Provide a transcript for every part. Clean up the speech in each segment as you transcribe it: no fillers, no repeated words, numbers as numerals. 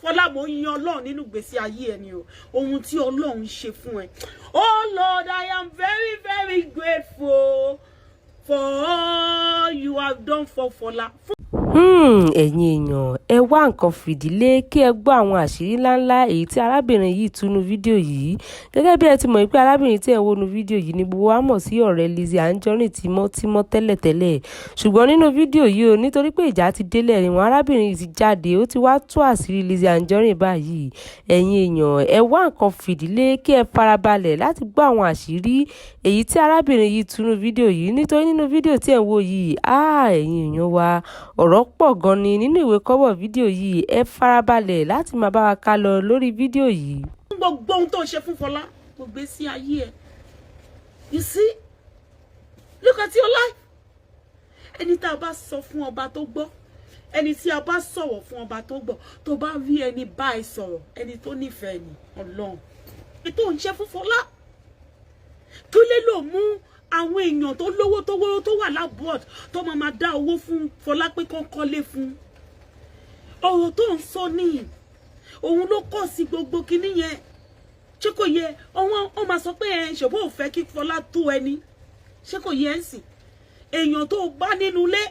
Fọlá, mo ń yan Ọlọ́run nínú ìgbésí ayé ẹ ni o, ohun tí Ọlọ́run ṣe fún ẹ. Oh Lord, I am very, very grateful for all you have done for Fọlá. Ẹ̀yin èèyàn, ẹ wá nǹkan fìdí lé kí ẹ gbọ́ àwọn àṣírí ńláńlá èyí tí arábìnrin yìí tú nínú fídíò yìí. Gẹ́gẹ́ bí ẹ ti mọ̀ pé arábìnrin tí ẹ̀ ń wò nínú fídíò yìí ni gbogbo wa mọ̀ sí ọ̀rẹ́ Lizzy Anjorin tímọ́tímọ́ tẹ́lẹ̀tẹ́lẹ̀. Ṣùgbọ́n nínú fídíò yìí o, nítorí pé ìjà ti délẹ̀ ìwọ̀n, arábìnrin yìí ti jáde, ó ti wá tú àṣírí Lizzy Anjorin báyìí. Ẹ̀yin èèyàn, ẹ wá nǹkan fìdí lé kí ẹ farabalẹ̀ láti gbọ́ àwọn àṣírí èyí tí arábìnrin yìí tú nínú fídíò yìí, nítorí nínú fídíò tí ẹ̀ ń wò yìí, ah, ẹ̀yin èèyàn wa, ọ̀rọ̀ pọ̀ gan ni nínú ìwé kọ́bọ̀ fídíò yìí. Ẹ farabalẹ̀ láti máa bá wa ká lọ lórí fídíò yìí. Gbogbo ohun tó ṣe fún Fọlá, gbogbo sí ayé ẹ, you see, look at your life. Ẹni tá a bá sọ fún ọba tó gbọ́, ẹni tí a bá sọ̀rọ̀ fún ọba tó gbọ́, tó bá rí ẹni bá ẹ sọ̀rọ̀, ẹni tó nífẹ̀ẹ́ ni Ọlọ́run. Ètò ń ṣe fún Fọlá kí lè lò mú àwọn èèyàn tó lówó, tó wóró, tó wà l'abroad, tó máa máa dá owó fún Fọlá pé kán kọ́lé fún. Ọ̀rọ̀ tó ń sọ ní òun ló kọ̀ sí gbogbo kinní yẹn. Ṣé kò yẹ? Wọ́n máa sọ pé ẹ ṣòbó ò fẹ́ kí Fọlá tó ẹni. Ṣé kò yẹ ń sìn? Èèyàn tó bá nínú ilé,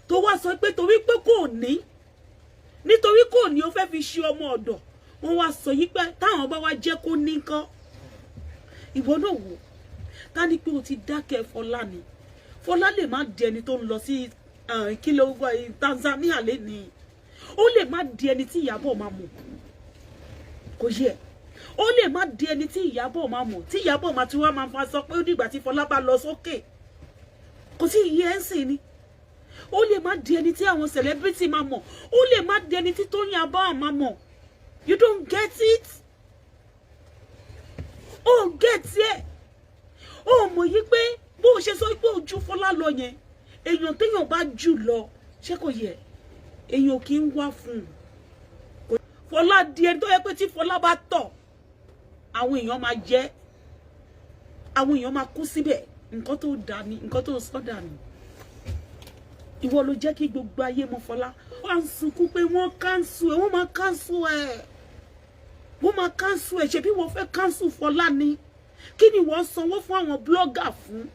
tó wá sọ pé torí pé kò ní, nítorí kò ní, ó fẹ́ fi ṣe ọmọ ọ̀dọ̀. Wọ́n wá sọ yí pé táwọn bá wá jẹ́ kó ní nǹkan, ìwọ náà wò ká ní pé o ti dákẹ́ Fọlá ni, Fọlá lè má di ẹni tó ń lọ sí kí ló wá Tanzania lẹ́ni. Ó lè má di ẹni tí Ìyábọ̀ máa mọ̀. Kò yẹ, ó lè má di ẹni tí Ìyábọ̀ máa mọ̀, tí Ìyábọ̀ máa ti wá máa fa sọ pé ó dìgbà tí Fọlá bá lọ sókè. Kò sí ìyẹn ẹ̀ ń sìn ni. Ó lè má di ẹni tí àwọn celebrity máa mọ̀. Ó lè má di ẹni tí Tóyìn Abraham máa mọ̀. You don't get it. Ó get it. Ó mọ̀ yí pé bó o ṣe sọ pé ojú Fọlá lọ yẹn, èèyàn téèyàn bá jù lọ, ṣé kò yẹ, èèyàn kì í wá fún un. Fọlá di ẹni tó yẹ pé tí Fọlá bá tọ̀, àwọn èèyàn máa jẹ, àwọn èèyàn máa kú síbẹ̀. Nǹkan tó dà ní, nǹkan tó sọ dà ní, ìwọ ló jẹ́ kí gbogbo ayé mọ̀ Fọlá. Wọ́n á sunkún pé wọ́n cancel ẹ̀, wọ́n máa cancel ẹ̀, wọ́n máa cancel ẹ̀. Ṣebí wọ́n fẹ́ cancel Fọlá ni? Kí ni wọ́n sanwó fún àwọn blogger fún?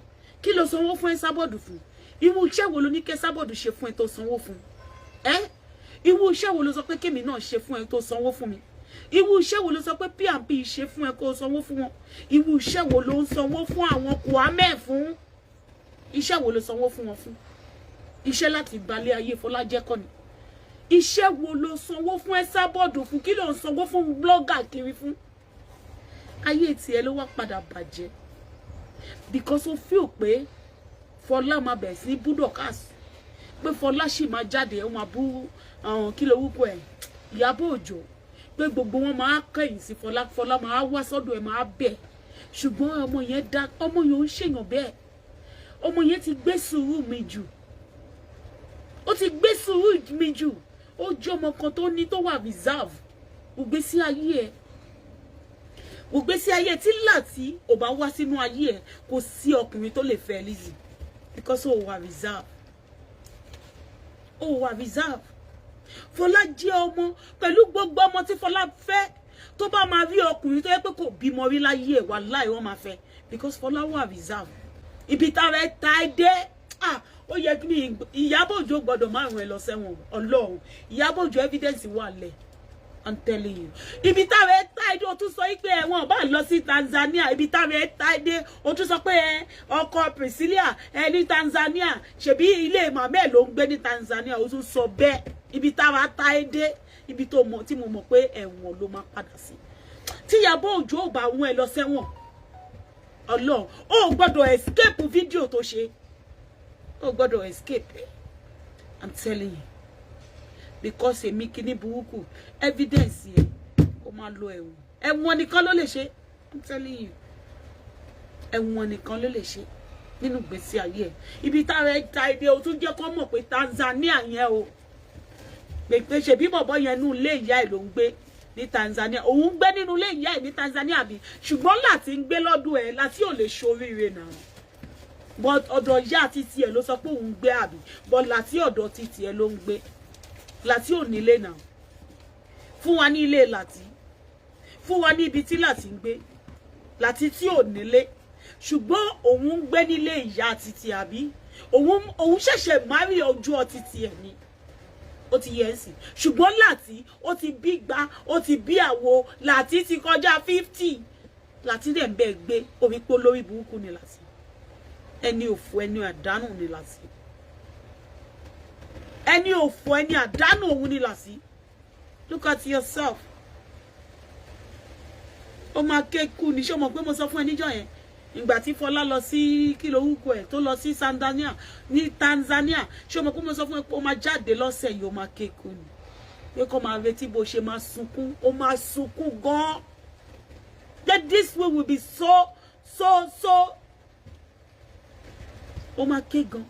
Kí ló sanwó fún Esabod fún? Irú iṣẹ́ wo ló ní kí Esabod ṣe fún ẹ tó sanwó fún ẹ? Irú iṣẹ́ wo ló sọ pé kémi náà ṣe fún ẹ tó sanwó fún mi? Irú iṣẹ́ wo ló sọ pé P&P ṣe fún ẹ kó sanwó fún wọn? Irú iṣẹ́ wo ló ń sanwó fún àwọn Kwame fún? Iṣẹ́ wo ló sanwó fún wọn fún? Iṣẹ́ láti balẹ̀ ayé Fọlá jẹ́ kọ́ ni. Iṣẹ́ wo ló sanwó fún Esabod fún? Kí ló ń sanwó fún blogger kiri fún? Ayé tiẹ̀ ló wá padà bàjẹ́ because ó feel pé Fọlá máa bẹ̀rẹ̀ sí bú Dorkas, pé Fọlá sì máa jáde, ó máa bú àwọn, kí ló wúkọ ẹ̀, Ìyábọ̀ Òjó, pé gbogbo wọn máa kẹ̀yìn sí Fọlá, Fọlá máa wá sọ́dọ̀ ẹ̀, máa bẹ̀. Ṣùgbọ́n ọmọ yẹn dá, ọmọ yẹn ò ń ṣèyàn bẹ́ẹ̀. Ọmọ yẹn ti gbé sùúrù mi jù, ó ti gbé sùúrù mi jù. Ó jẹ́ ọmọ kan tó ní, tó wà reserve. Gbogbo sí ayé ẹ̀, gbogbo sí ayé tí láti ò bá wá sínú ayé ẹ̀, kò sí ọkùnrin tó lè fẹ́ Lizzy because ó wà reserve, ó wà reserve. Fọlá jẹ́ ọmọ pẹ̀lú gbogbo ọmọ tí Fọlá fẹ́, tó bá máa rí ọkùnrin tó yẹ pé kò bímọ rí láyé ẹ̀, wàláhì, wọ́n máa fẹ́ because Fọlá wà reserve. Ibi tára ẹ ta ẹ dé, ah, ó yẹ kí Ìyábọ̀ Òjó gbọ́dọ̀ márùn ẹ lọ sẹ́wọ̀n. Ọlọ́run, Ìyábọ̀ Òjó, evidence wà lẹ̀. I'm telling you, ibi tára ẹ ta ẹ dé, o tún sọ pé ẹ̀wọ̀n bá lọ sí Tanzania. Ibi tára ẹ ta ẹ dé, o tún sọ pé ẹ ọkọ Priscilla ẹ ní Tanzania, ṣebí ilé màmá ẹ ló ń gbé ní Tanzania. O tún sọ bẹ́ẹ̀. Ibi tára ta ẹ dé, ibi tó mọ̀ tí mo mọ̀ pé ẹ̀wọ̀n ló máa padà sí tí Ìyábọ̀ Òjó ò bá wọn ẹ lọ sẹ́wọ̀n. Ọlọ́run, ó gbọ́dọ̀ escape fídíò tó ṣe, ó gbọ́dọ̀ escape. I'm telling you, because èmi kíní burúkú evidence yẹn, ó máa lo ẹ̀wọ̀n. Ẹ̀wọ̀n nìkan ló lè ṣe. I'm telling you, ẹ̀wọ̀n nìkan ló lè ṣe nínú ìgbésí ayé ẹ̀. Ibi tára ẹ̀ ta èdè, o tún jẹ́ kó mọ̀ pé Tanzania yẹn o, pé ṣebí bọ̀bọ̀ yẹn nínú ilé ìyá ẹ̀ ló ń gbé ní Tanzania. Òun ń gbé nínú ilé ìyá ẹ̀ ní Tanzania bí, ṣùgbọ́n láti ń gbé lọ́dún ẹ̀ láti ò lè ṣoríire náà, but ọ̀dọ̀ ìyá títí ẹ̀ ló sọ pé òun ń gbé àbí, but láti ọ̀dọ̀ títí ẹ̀ ló ń gbé, láti ò nílé náà. Fún wa ní ilé Láti, fún wa ní ibi tí Láti ń gbé. Láti tí ò nílé, ṣùgbọ́n òun ń gbé nílé ìyá títí, àbí òun ṣẹ̀ṣẹ̀ marry ojú ọtí tiẹ̀ ni, ó ti yẹ ẹ́ sìn. Ṣùgbọ́n Láti ó ti bí gbá, ó ti bí àwo. Láti ti kọjá 50. Láti dẹ̀ ń bẹ́ẹ̀ gbé orí pé olórí burúkú ni Láti, ẹni òfò, ẹni àdánù ni Láti, ẹni òfò, ẹni àdánù òun ni Láti. Look at yourself. Ó máa ké kú ní. Ṣé o mọ̀ pé mo sọ fún ẹ níjọ́ yẹn, ìgbà tí Fọlá lọ sí, kí lorúkọ ẹ̀, tó lọ sí Tanzania, ní Tanzania? Ṣé o mọ̀ pé mo sọ fún ẹ pé ó máa jáde lọ́sẹ̀ yìí, ó máa ké kú ni, pé kó máa retí bó ṣe máa sunkún? Ó máa sunkún gan-an, that this way will be so so so. Ó máa ké gan.